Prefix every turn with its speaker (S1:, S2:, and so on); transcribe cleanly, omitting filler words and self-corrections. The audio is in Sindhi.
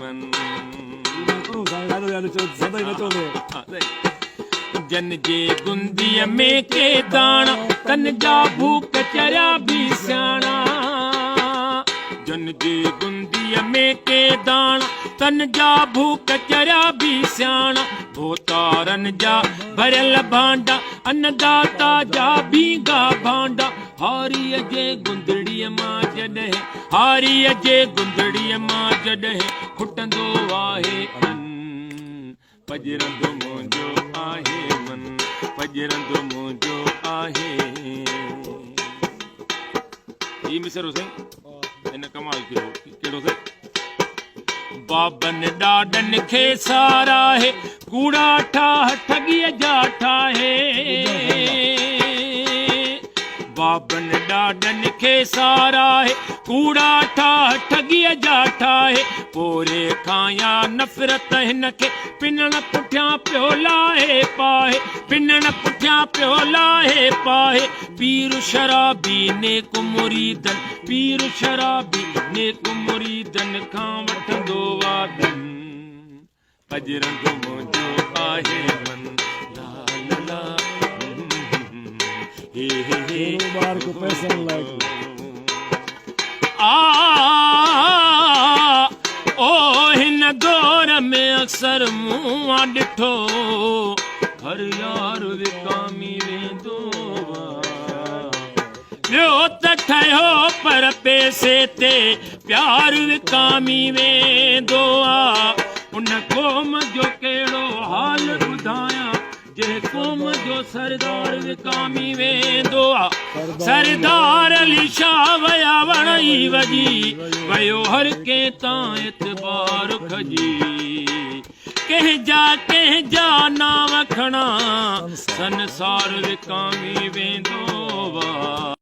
S1: من. جن جي گنديء ۾ ڪي داڻا، تن جا ڀوڪ چريا به سياڻا. جن جي گنديء ۾ ڪي داڻا، تن جا ڀوڪ چريا به سياڻا. ڀوتارن جا ڀريل ڀانڊا، انّداتا جا ڀينگا ڀانڊا. هاريء جي گندڙيء مان جڏهن، هاريء جي گندڙيء مان جڏهن کٽندو آهي ان، پڄرندو منهنجو آهي من، پڄرندو منهنجو آهي. هي مصرعو سائين هن ڪمال ڪيو ڪهڙو سائين؟ بابن ڏاڏن کي ساراهي، ڪوڙا ٺاهه ٺڳيء جا ٺاهي. بابن ڏاڏن کي ساراهي، ڪوڙا ٺاهه ٺڳيء جا ٺاهي. پوري کان يا نفرت هن کي، پنڻ پٺيان پيو لاهي پاهي. پنڻ پٺيان پيو لاهي پاهي. پير شرابي نيڪ مريدن، پير شرابي نيڪ مريدن کان وٺندو وعدن. پڄرندو منهنجو آهي من، لا لا لا هي هي هي.
S2: ٻار ڪو پئسن لاء
S1: آ او هن دور ۾ اڪثر مون آ ڏٺو، هر يار وڪامي ويندو آ. ٻيو ته ٺهيو پر پئسي تي پيار وڪامي ويندو آ. ان قوم جو ڪهڙو حال ٻڌايان، جنهن قوم جو سردار وڪامي ويندو آ. سردار علي شاهه ويا وڻ ئي وڄي ويو، هر ڪنهن تان اعتبار کڄي. ڪنهن جا ڪنهن جا نانء کڻان، سنسار وڪامي ويندو آ.